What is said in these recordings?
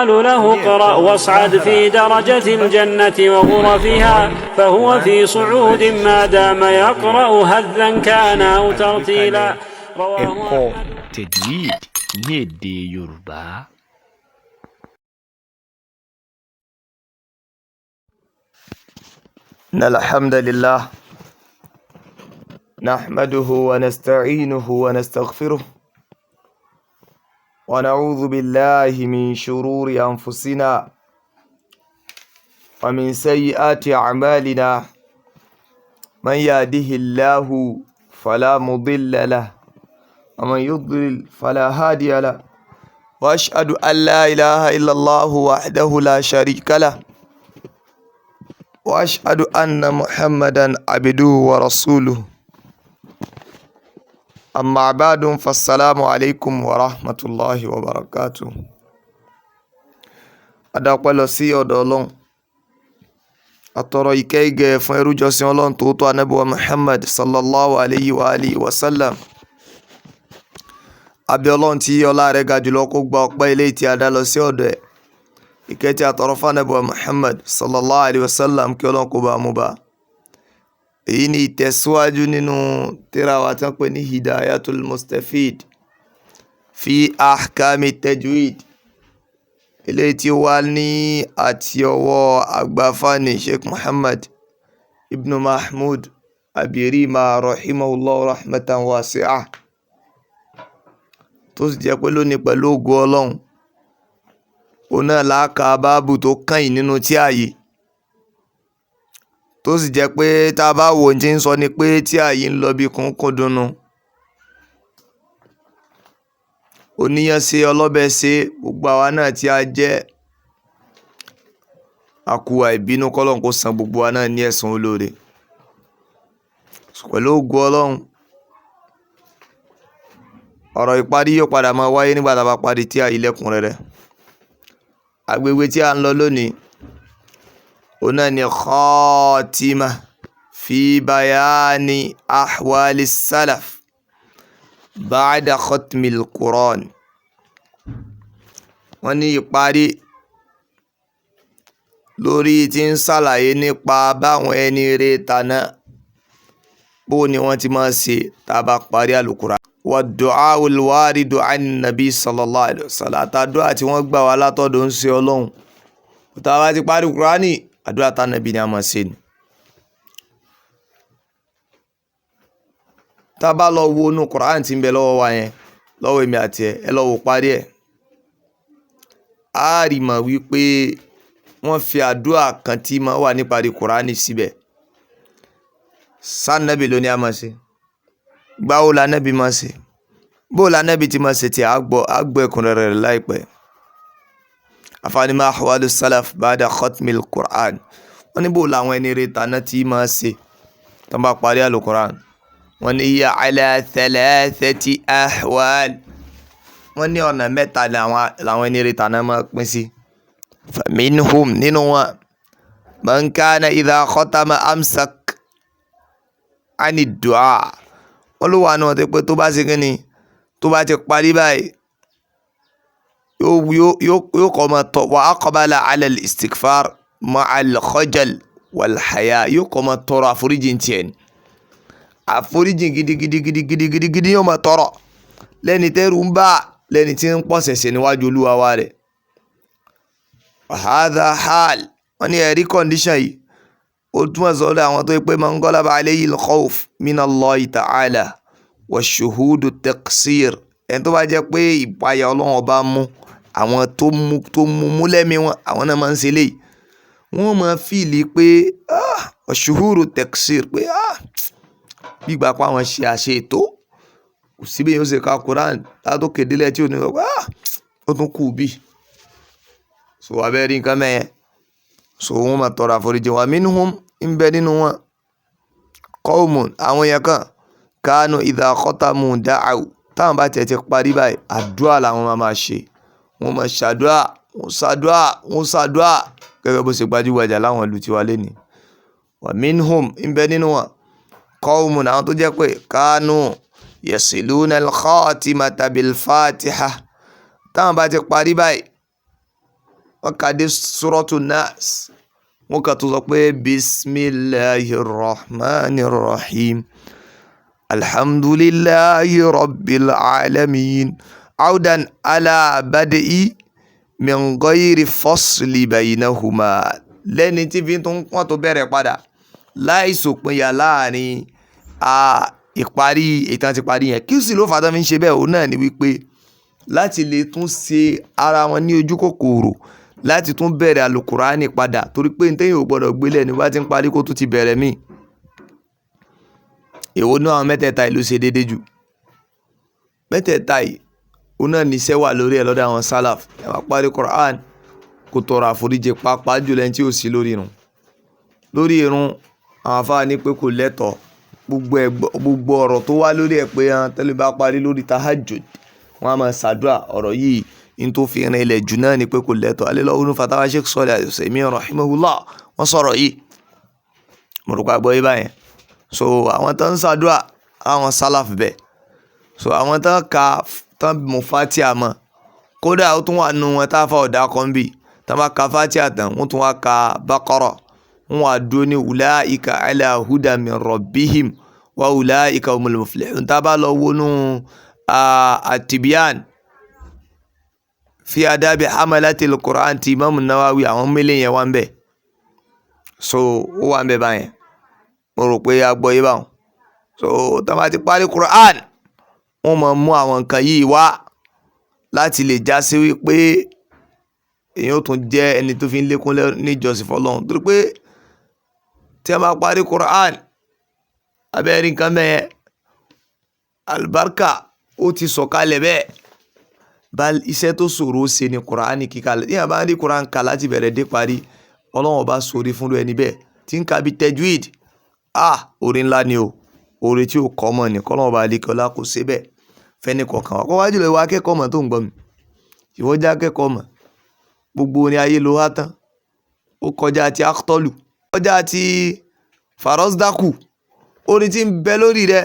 له اقرأ واصعد في درجة الجنة وغرفها، فهو في صعود ما دام يقرأ، هذا كان أو ترتيلا. رواه Ẹ̀kọ́ أحمد. Tajweed ní èdè Yorùbá. إن الحمد لله نحمده ونستعينه ونستغفره ونعوذ بالله من شرور أنفسنا ومن سيئات أعمالنا، من يهده الله فلا مضل له ومن يضلل فلا هادي له، وأشهد أن لا إله إلا الله وحده لا شريك له، وأشهد أن محمدا عبده ورسوله. أما بعد، فالسلام عليكم ورحمة الله وبركاته. Adápẹ́ lọ sí ọ̀dọ̀ Ọlọ́run, àtọ̀rọ̀ ìkẹ́ ìgẹ̀ fún ẹrújọsìn Ọlọ́run tòótọ́, anábíwá Muhammad sallallahu alayhi wa alihi wa sallam. Abẹ́ Ọlọ́run tí ọlá rẹ̀ ga jùlọ kó gba ọpẹ́ ilé tí a dá lọ sí ọ̀dọ̀ ẹ̀. Ìkẹ́ tí a tọrọ fún anábíwá Muhammad sallallahu alayhi wa sallam, kí Ọlọ́run kó bá a mú bá. Èyí ni ìtẹ̀síwájú nínú tírà wa tí wọ́n pè ní Hidayatul Mustafid fi ahkami tajwid, eléyìí tí ó wá ní àti ọwọ́ àgbàfáàní Sheikh Muhammad ibn Mahmood Abirima rahimahullah rahmatan wasi'ah, tó sì jẹ́ pé lónìí, pẹ̀lú ògo Ọlọ́run, òun náà láàka báàbù tó kàn yín nínú tí ààyè, tó sì jẹ́ pé tá a bá wo ohun tí ń sọ ni pé tí ààyè ń lọ bí kúnkúndùnnú, oníyàn ṣe, ọlọ́bẹ̀ ṣe, gbogbo àwa náà tí a jẹ́ àkùwà ìbínú, kọ́lọ́n kó san gbogbo wa náà ní ẹ̀san olóore pẹ̀lú ògo Ọlọ́run. Ọ̀rọ̀ ìparí yóò padà máa wáyé nígbà tá a bá parí tí ààyè lẹ́kùnrẹ́rẹ́. Agbègbè tí a ń lọ lónìí, òun náà ni khatima fi bayani ahwali salaf ba'da khatmil Quran. Wọ́n ní ìparí lórí tí ń ṣàlàyé nípa báwọn ẹni rere tàná, bó ni wọ́n ti máa ṣe tá a bá parí àlùkùránì. Wa du'a al-waridu an nabi sallallahu alayhi wa sallam, àtàdúrà tí wọ́n gbà wá látọ̀dọ̀ ń ṣe Ọlọ́run. Tá a bá ti parí Kùránì, àdúrà tánàbí ni a máa ṣe ni. Tá a bá lọ wo inú Kùránì tí ń bẹ lọ́wọ́ wa yẹn, lọ́wọ́ èmi àti ẹ, ẹ lọ wò parí ẹ̀, á rí mọ̀ wípé wọ́n fi àdúrà kan tí máa wà níparí Kùránì síbẹ̀. Sànàbí ló ní a máa ṣe. Gbáwo lànàbí máa ṣe? Bó lànàbí ti máa ṣe tí a gbọ́, a gbọ́ ẹ̀kúnrẹ́rẹ́ rẹ̀ láìpẹ́. Àfààní ma ahwalu salaf ba'da khatmil Qur'an. Wọ́n ní bó làwọn ẹni rere tàná tí máa ṣe tó bá parí àlùkùránì. Wọ́n ní hiya ala thalathati ahwal. Wọ́n ní ọ̀nà mẹ́ta làwọn ẹni rere tàná máa pín sí. Faminhum, nínú wọn, man kana idha khatama amsak ani du'a. Wọ́n ló wà nù wọ́n tó pé tó bá ṣe kí ni, tó bá ti parí báyìí, yóò kọ́ máa tọ́ wa aqbala ala al-istighfar ma'a al-khajal wal-haya, yóò kọ́ máa tọrọ àforíjì tiẹ̀ ni, àforíjì gidigidigidigidigidi yóò máa tọrọ lẹ́ni tẹ́rù ń bà, lẹ́ni tí ń pọ̀ ṣẹ̀ṣẹ̀ níwájú Olúwa wa rẹ̀. Hadha hal, wọ́n ní ẹ̀rí condition yìí, ó túmọ̀ sọ́dọ̀ àwọn tó pé man ghalaba alayhi al-khawf min Allahi ta'ala wa shuhudu taqsir. Ẹni tó bá jẹ́ pé ìpayà Ọlọ́run ọba mú àwọn tó mú tó mú mú lẹ́mí wọn, àwọn náà máa ń ṣe léyìí. Wọ́n máa fìlì pé wa shuhudu taqsir, pé bí ìgbà pé àwọn ṣe àṣe ètò, kò sí bí èèyàn ó ṣe ka Quran látòkè délẹ̀ tí ò ní sọ pé ó tún kù bí. So abẹ́ rí nǹkan mẹ́yẹn. So wọ́n máa tọrọ àforíjì. Wa minhum, ń bẹ nínú wọn, qawmun, àwọn èèyàn kan, kanu idha khatamu da'aw. Táwọn bá tiẹ̀ ti parí báyìí, àdúrà làwọn máa máa ṣe. Wọ́n máa ṣàdúrà, wọ́n ṣàdúrà, wọ́n ṣàdúrà gẹ́gẹ́ bó ṣe gbajúgbajà láwọn ìlú tiwa lénìí. Wa minhum, ń bẹ nínú wọn, qawmun, àwọn tó jẹ́ pé kanu yasiluna al-khatimata bil-fatiha. Táwọn bá ti parí báyìí, Wọ́n ka dé suratu Nas, wọ́n kà tó sọ pé bismillahir rahmanir rahim, alhamdulillahi rabbil alamin, audan ala badi'i min ghayri fasli baynahuma, lẹ́ni tí fi tún wọ́n tó bẹ̀rẹ̀ padà láì sòpinya láàrin ìparí ìtàn ti parí yẹn. Kí sì ló fà á tán fi ń ṣe bẹ́ẹ̀? Òun náà ni wípé láti lè tún ṣe ara wọn ní ojú kòkòrò láti tún bẹ̀rẹ̀ alukurani padà, torí pé ntẹ́yìn ò gbọ́dọ̀ gbélé ní bá ti ń parí kó tún ti bẹ̀rẹ̀ míì. Èwo náà àwọn mẹ́tẹ̀ẹ̀ta yìí ló ṣe déédéé jù? Mẹ́tẹ̀ẹ̀ta yìí òun náà níṣẹ́ wà lórí ẹ̀ lọ́dọ̀ àwọn sálàf. Ẹ máa parí Quran kó tọrọ àforíjì, pàápàá jùlọ ẹni tí ò sí lórí irun. Lórí irun àwọn afáà ní pé kò lẹ́tọ̀ọ́, gbogbo ọ̀rọ̀ tó wá lórí ẹ̀ pé hàn tẹ́lẹ̀ bá parí lórí tahajjud wọ́n á máa ṣàdúrà, ọ̀rọ̀ yìí ní tó fi rin ilẹ̀ jù náà ni pé kò lẹ́tọ̀ọ́. Alẹ́ lọ́wọ́ fatawa Sheikh Salih Al-Utsaimin rahimahullah wọ́n sọ̀rọ̀ yìí, mo rò pé àgbọ̀ yìí báyẹn. So àwọn tó ń ṣàdúrà àwọn sálàf bẹ́ẹ̀, so àwọn tó ń ka tán mú fatia mọ́, kódà ó tún wà nù wọn tá a fa ọ̀dà kan bì tán bá ka fatia tán wọ́n tún wá ka Baqara, wọ́n wà dúró ní ulaika ala huda min rabbihim wa ulaika humul muflihun. Tá a bá lọ wọnú At-Tibyan fi adabi hamalatil Qur'an ti Imam Nawawi, àwọn mélé yẹn wà ń bẹ̀, so ó wà ń bẹ̀ báyẹn. Mo rò pé a gbọ́ yé báwọn. So tá a bá ti parí Qur'an wọ́n máa mú àwọn nǹkan yìí wá láti lè já sí wípé èèyàn ó tún jẹ́ ẹni tó fi ń lékún níjọsìn fọlọ́run, torí pé tí a bá parí Qur'an abẹ́rẹ́ nǹkan mẹ́yẹ alibarika ó ti sọ̀kalẹ̀ bẹ́ẹ̀. Bá iṣẹ́ tó ṣòro ṣe ni Qur'an kíkà. Tí a bá ń rí Qur'an kà láti bẹ̀rẹ̀ dé parí, Ọlọ́run ọba sórí fún ẹni bẹ́ẹ̀ tí ń ka bí tajwid, ah oore ńlá ni o, oore tí ò kọ́ mọ̀ ni. Kọ́lọ́run ọba àlekè ọlá kò ṣe bẹ́ẹ̀ fẹ́ni kọ̀ọ̀kan wa. Kọ́ wájú lọ ìwọ akẹ́kọ̀ọ́ mọ̀ tó ń gbọ́ mi, ìwọ jẹ́ akẹ́kọ̀ọ́ mọ̀, gbogbo orin ayé ló há tán, ó kọjá ti akutọ́lù, kọjá ti farosdaku, orin tí ń bẹ lórí rẹ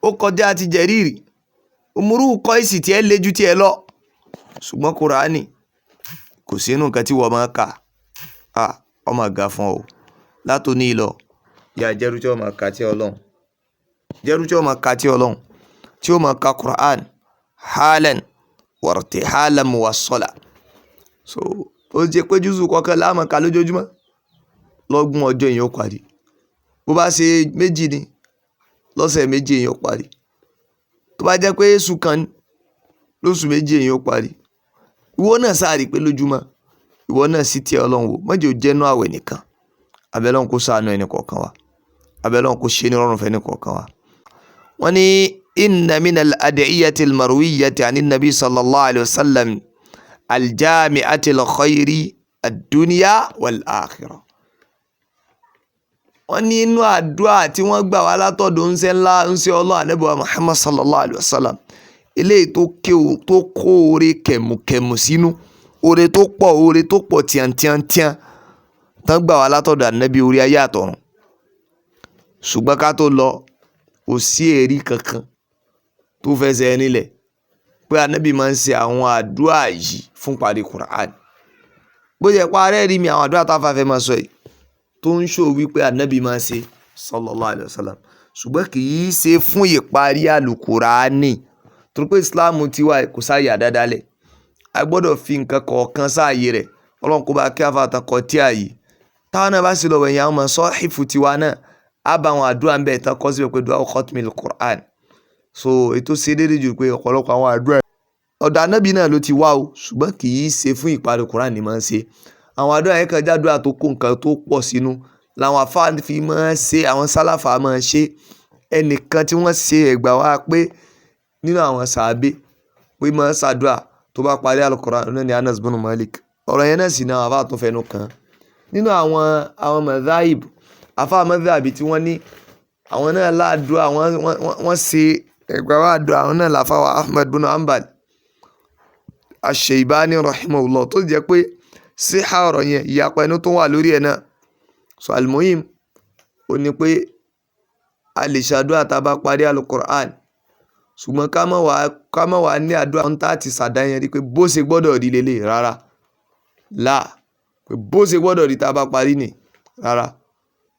ó kọjá ti jẹ̀rìrì, òmùrú kọ́ ìsì tiẹ̀ le ju tiẹ̀ lọ. Ṣùgbọ́n Kùránì kò sínú nǹkan tí wọ́n máa kà á, ọmọ àga fún ọ látòní lọ. Yà jẹ́rú tí wọ́n máa kà tí Ọlọ́run, jẹ́rú tí wọ́n máa kà tí Ọlọ́run, tí ó máa ka Quran halan wartihalan muwassala. So ó jẹ́ pé júzù kọ̀ọ̀kan la máa kà lójoojúmọ́ lọ́gbọ̀n ọjọ́ èèyàn ó parí. Bó bá ṣe méjì ni lọ́sẹ̀ méjì èèyàn ó parí. Tó bá jẹ́ pé oṣù kan ni lóṣù méjì èèyàn ó parí. Ìwọ náà sáà rí pé lójúmọ́ ìwọ náà sì tiẹ̀ Ọlọ́run wò, má jẹ́ ó jẹ́nu àwẹ̀ nìkan. Abẹ́lọ́run kó ṣàánú ẹnì kọ̀ọ̀kan wa, abẹ́lọ́run kó ṣe ní rọrùn fẹ́ni kọ̀ọ̀kan wa. Wọ́n ní inna minal ad'iyatil marwiyyati anin nabi sallallahu alayhi wa sallam aljami'atil khayri ad-dunya wal akhirah. Wọ́n ní inú àdúrà tí wọ́n gbà wá látọ̀dọ̀ ńṣe ńlá ńṣe Ọlọ́run ànábì wa Muhammad sallallahu alayhi wa sallam, eléyìí tó kó oore kẹ̀mùkẹ̀mù sínú, oore tó pọ̀, oore tó pọ̀ tíantíantían tán gbà wá látọ̀dọ̀ ànábì orí ayé àtọ̀run. Ṣùgbọ́n ká tó lọ, kò sí ẹ̀rí kankan tó fẹsẹ̀ nílẹ̀ pé ànábì máa ń ṣe àwọn àdúrà yìí fún parí Quran. Bó jẹ́ pé ààrẹ rí mi àwọn àdúrà tá a fà fẹ́ máa sọ yìí tó ń ṣò wípé ànábì máa ń ṣe sallallahu alayhi wa sallam, ṣùgbọ́n kì í ṣe fún ìparí àlùkùránì, torí pé Islam ti wà kò sáàyè àdádálẹ̀. A gbọ́dọ̀ fi nǹkan kọ̀ọ̀kan sáàyè rẹ̀. Ọlọ́run kó bá kí àfàtàn kọ tí àyè táwọn náà bá sì lọ wẹ̀yìn àwọn ọmọ sọ́ọ̀hìfù tiwa náà á bá àwọn àdúrà ń bẹ̀ tán kọ́ síbẹ̀ pé dua khatmil Qur'an. So ètò ṣe déédéé jù pé ọ̀pọ̀lọpọ̀ àwọn àdúrà ọ̀dọ̀ ànábì náà ló ti wá o, ṣùgbọ́n kì í ṣe fún ìparí Qur'an ni máa ń ṣe. Àwọn àdúrà yẹn kan jádùá tó kó nǹkan tó pọ̀ sínú làwọn àfáà fi máa ń ṣe, àwọn sálàfà máa ń ṣe. Ẹnìkan tí wọ́n ṣe ẹ̀gbà wá pé nínú àwọn sàábé pé máa ń ṣàdúrà tó bá parí Al-Qur'an náà ni Anas bin Malik. Ọ̀rọ̀ yẹn náà sì ni àwọn àfáà tó fẹnu kàn. Nínú àwọn madhaib, àfáà madhaib tí wọ́n ní àwọn náà láàdúrà, wọ́n ṣe ẹ̀gbà wá àdúrà, àwọn náà làfáà wa Ahmad bin Hanbal Ash-Shaybani rahimahullah, tó jẹ́ pé síhà ọ̀rọ̀ yẹn ìyapa ẹnu tó wà lórí ẹ̀ náà. So almuhim ó ní pé a lè ṣàdúrà tá a bá parí Al-Qur'an, ṣùgbọ́n ká má wàá ní àdúrà ń tà ti ṣàdáyẹn rí pé bó ṣe gbọ́dọ̀ rí lélẹ̀ rárá. Là pé bó ṣe gbọ́dọ̀ rí tá a bá parí ni rárá.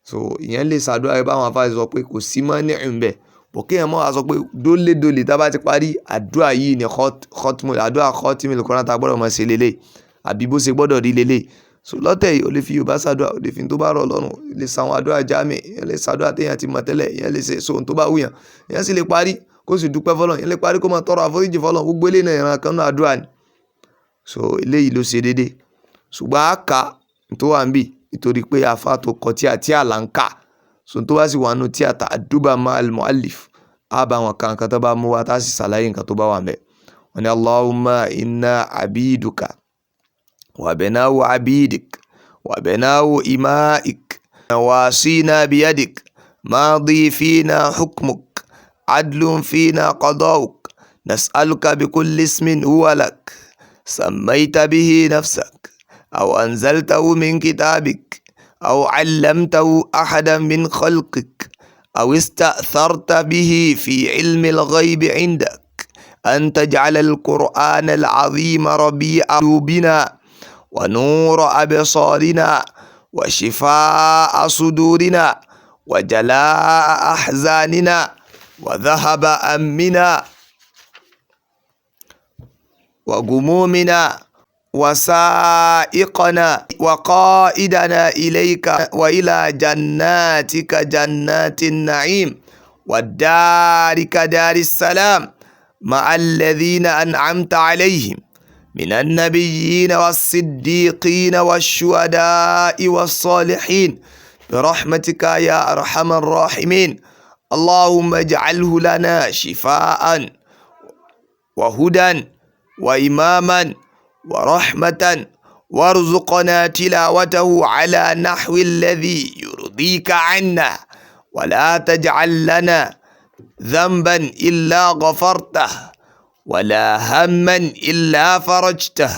So ìyẹn lè ṣàdúrà ẹ báwọn afáàsì sọ pé kò sí mọ́ ní ìbẹ̀ bọ̀ kéèyàn mọ́ wa sọ pé dólédólè tá a bá ti parí àdúrà yìí ni khotmu, àdúrà khotimil Quran tá a gbọ́dọ̀ máa ṣe lélẹ̀ àbí bó ṣe gbọ́dọ̀ rí lélẹ̀. So lọ́tẹ̀ yìí, o lè fi Yorùbá ṣàdúrà, o lè fi tó bá rọ̀ lọ́rùn, o lè ṣàwọn àdúrà jámì, ìyẹn lè ṣàdúrà téèyàn ti mọ̀ tẹ́lẹ̀, ìyẹn lè ṣe so ohun tó bá wùyàn. Ìyẹn sì lè parí kó sì dúpẹ́ fọ́lọ́run, ìyẹn lè parí kó máa tọrọ àforíjì fọ́lọ́run. Gbogbo eléyìí náà ìran kan náà àdúrà ni. So eléyìí ló ṣe déédéé. Ṣùgbọ́n a kà tó wà níbí nítorí pé àfáà tó kọ tí àti àlà ń kà. So tó bá sì wà nínú tí àtà àdúbà ma'al mu'allif, á bá wọn ka nǹkan tó bá mú wá tá sì ṣàlàyé nǹkan tó bá wà ńbẹ̀. Wọ́n ní Allahumma inna abiduka wa banau abidik wa banau imaik nawasina biyadik madi fina hukmuk adlun fina qada'uk nas'aluka bikulli ismin huwa lak sammayta bihi nafsak aw anzaltahu min kitabik aw 'allamtahu ahadan min khalqik aw ista'tharta bihi fi 'ilmi al-ghaybi 'indak an taj'ala al-Qur'ana al-'azima rabi'a qulubina wa nura absarina wa shifaa'a sudurina wa jalaa'a ahzanina wa dhahaba ammina wa gumumina wa sa'iqana wa qa'idana ilayka wa ila jannatika jannatin na'im wa darika daris salam ma'a alladhina an'amta alayhim من النبيين والصديقين والشهداء والصالحين برحمتك يا أرحم الراحمين اللهم اجعله لنا شفاء وهدى وإماما ورحمة وارزقنا تلاوته على نحو الذي يرضيك عنا ولا تجعل لنا ذنبا إلا غفرته ولا هما إلا فرجته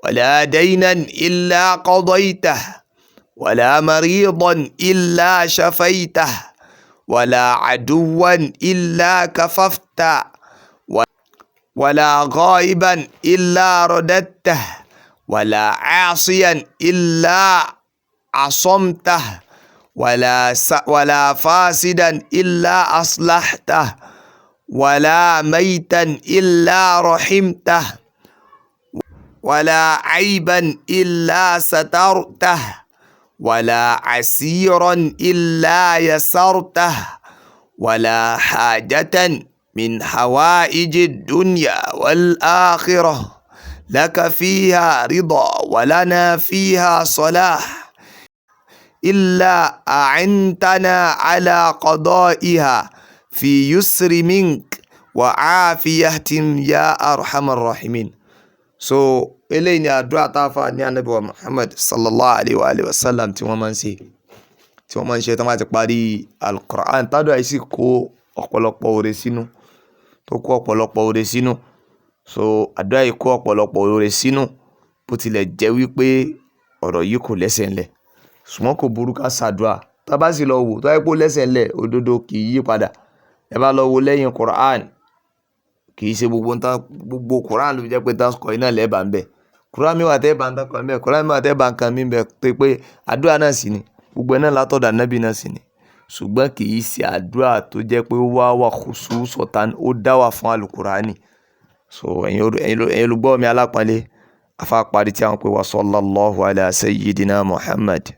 ولا دينا إلا قضيته ولا مريضا إلا شفيته ولا عدوا إلا كففته ولا غائبا إلا رددته ولا عاصيا إلا عصمته ولا فاسدا إلا أصلحته ولا ميتا إلا رحمته ولا عيبا إلا سترته ولا عسيرا إلا يسرته ولا حاجة من حوائج الدنيا والآخرة لك فيها رضا ولنا فيها صلاح إلا أعنتنا على قضائها في يسر منك وعافية يا أرحم الراحمين. So eléyìí ni àdúrà tá a fà ní Ànábì wa Muhammad sallallahu alayhi wa alihi wa sallam tí wọ́n máa ń ṣe, tí wọ́n máa ń ṣe tí wọ́n bá ti parí Al-Qur'an. Tádùá yìí sì kó ọ̀pọ̀lọpọ̀ oore sínú, tó kó ọ̀pọ̀lọpọ̀ oore sínú. So àdúrà yìí kó ọ̀pọ̀lọpọ̀ oore sínú, bó tilẹ̀ jẹ́ wípé ọ̀rọ̀ yìí kò lẹ́sẹ̀ ńlẹ̀, ṣùgbọ́n kò burú ká ṣàdúrà. Tá bá sì lọ wò tó bá jẹ́ pé ó lẹ́sẹ̀ ńlẹ̀, òdodo kì í yí padà. Ẹ bá lọ wo lẹ́yìn Qur'an, kì í ṣe gbogbo nǹkan, gbogbo Qur'an ló fi jẹ́ pé tán kọ iná lẹ́ẹ̀bà ń bẹ̀. Qur'an mi wà tẹ́ bá ń tán kọ ń bẹ̀, Qur'an mi wà tẹ́ bá ń kan mí ń bẹ̀ tó pé àdúrà náà sì ni, gbogbo ẹ̀ náà látọ̀dọ̀ Ànábì náà sì ni. Ṣùgbọ́n kì í ṣe àdúrà tó jẹ́ pé ó wá wà khususan, ó dá wà fún Al-Qur'ani. So ẹ̀yin olùgbọ́ mi alápọ̀nlé, afá parí tí a ń pè wá sallallahu ala sayyidina Muhammad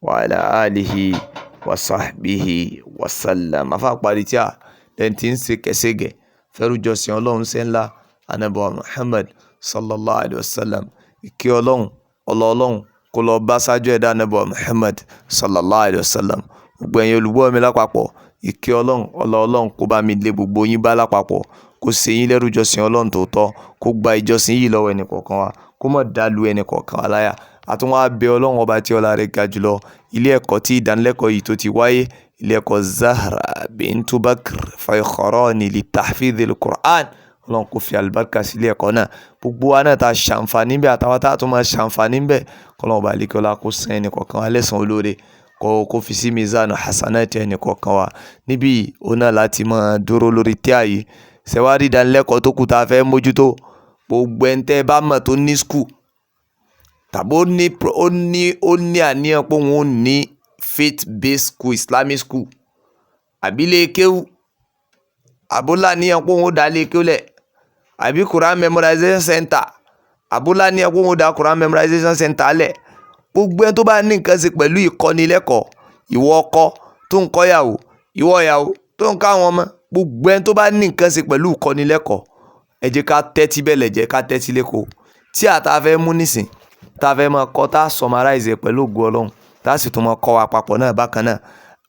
wa ala alihi wa sahbihi wa sallam. Afá parí tí a lẹ́ni tí ń ṣe kẹsẹ́gẹ̀ fẹ́rù jọ́sìn Ọlọ́run ṣe ńlá Ànábì wa Muhammad sallallahu alayhi wa sallam. Ìkẹ́ Ọlọ́run, ọlá Ọlọ́run kó lọ bá ṣáájú ẹ̀dá Ànábì wa Muhammad sallallahu alayhi wa sallam. Gbogbo ẹ̀yin olùgbọ́ mi lápapọ̀, ìkẹ́ Ọlọ́run, ọlá Ọlọ́run kó bá mi lé gbogbo yín bá lápapọ̀, kó ṣe yín lẹ́rú jọ́sìn Ọlọ́run tòótọ́, kó gba ìjọsìn yìí lọ́wọ́ ẹnì kọ̀ọ̀kan wa, kó má dàlú ẹnì kọ̀ọ̀kan wa láyà. A tún wá bẹ Ọlọ́run ọba tí ọlá rẹ̀ ga jùlọ. Ilé ẹ̀kọ́ tí ìdánilẹ́kọ̀ọ́ yìí tó ti wáyé, ilé ẹ̀kọ́ Zahra bintu Bakr Faikharani li tahfidhil Qur'an. Ọlọ́run kò fi àlùbáríkà sí ilé ẹ̀kọ́ náà. Gbogbo wa náà ta ṣàǹfààní bẹ́ẹ̀, àtàwọn tá a tún máa ṣàǹfààní bẹ́ẹ̀. Kọ́lọ́run ọba àlekè ọlá kó san ẹnì kọ̀ọ̀kan wa lẹ́san olóore, kó fi sí mizanu hasanati ẹnì kọ̀ọ̀kan wa. Níbí òun náà láti máa dúró lórí tíà yìí. Ṣé wàá rí ìdánilẹ́kọ̀ọ́ tó kù tá a fẹ́ mójútó? Gbogbo ẹni tẹ́ ẹ bá mọ̀ tó ní school Tàbí ó ní àníyàn pé òun ó ní faith based school, Islamic school, àbí ilé kéwú, àbó láníyàn pé òun ó dá ilé kéwú lẹ̀, àbí Quran memorization center, àbó láníyàn pé òun ó dá Quran memorization center lẹ̀. Gbogbo ẹni tó bá ní nǹkan ṣe pẹ̀lú ìkọ́nilẹ́kọ̀ọ́, ìwọ ọkọ tó ń kọ́yàwó, ìwọ ìyàwó tó ń kọ́ àwọn ọmọ, gbogbo ẹni tó bá ní nǹkan ṣe pẹ̀lú ìkọ́nilẹ́kọ̀ọ́, ẹ jẹ́ ká tẹ́tí bẹ̀lẹ̀ jẹ́ ká tẹ́tí lẹ́kọ̀ọ́ tí àtà fẹ́ mú nísìn, tá a fẹ́ máa kọ́, tá a summarize ẹ̀ pẹ̀lú ògo Ọlọ́run, tá a sì tún máa kọ́ wa papọ̀ náà bákan náà.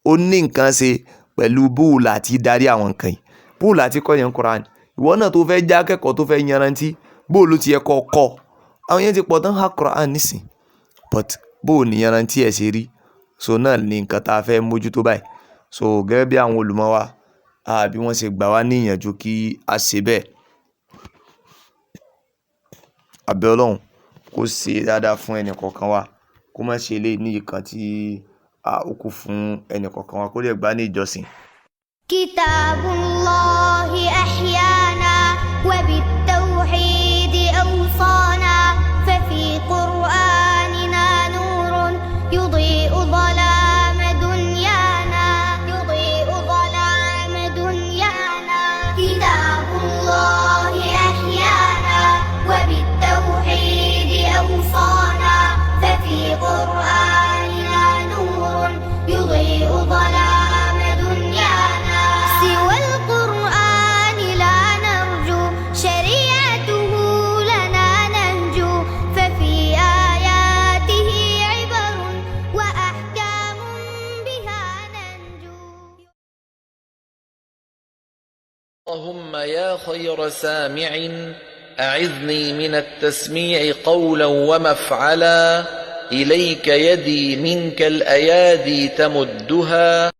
Ó ní nǹkan ṣe pẹ̀lú bóòlù àti darí àwọn nǹkan yìí, bóòlù àti kọ́ yẹn Quran. Ìwọ náà tó fẹ́ já akẹ́kọ̀ọ́ tó fẹ́ yanrantí, bóòlù ti yẹ kọ́ kọ́. Àwọn yẹn ti pọ̀ tán ha Quran nísìn, but bóò ní yanrantí ẹ̀ ṣe rí. So náà ní nǹkan tá a fẹ́ mójútó báyìí. So gẹ́gẹ́ bí àwọn olùmọ̀ wa bí wọ́n ṣe gbà wá ní ìyànjú kí a ṣe bẹ́ẹ̀, abẹ́ Ọlọ́run kó ṣe dáadáa fún ẹnì kọ̀ọ̀kan wa, kó má ṣe eléyìí ní ìkan tí ó kù fún ẹnì kọ̀ọ̀kan wa, kó lè gbà ní ìjọsìn. كتاب الله أحيانا وبالتوحيد أوصانا، ففي قرآننا نور يضيء ظلام دنيانا، يضيء ظلام دنيانا. كتاب الله أحيانا وبالتوحيد أوصانا، ففي قرآننا نور يضيء ظلام دنيانا. سوى القرآن لا نرجو، شريعته لنا نهج، ففي آياته عبر وأحكام بها ننجو. اللهم يا خير سامع أعذني من التسميع قولا ومفعلا، إليك يدي منك الأيادي تمدها.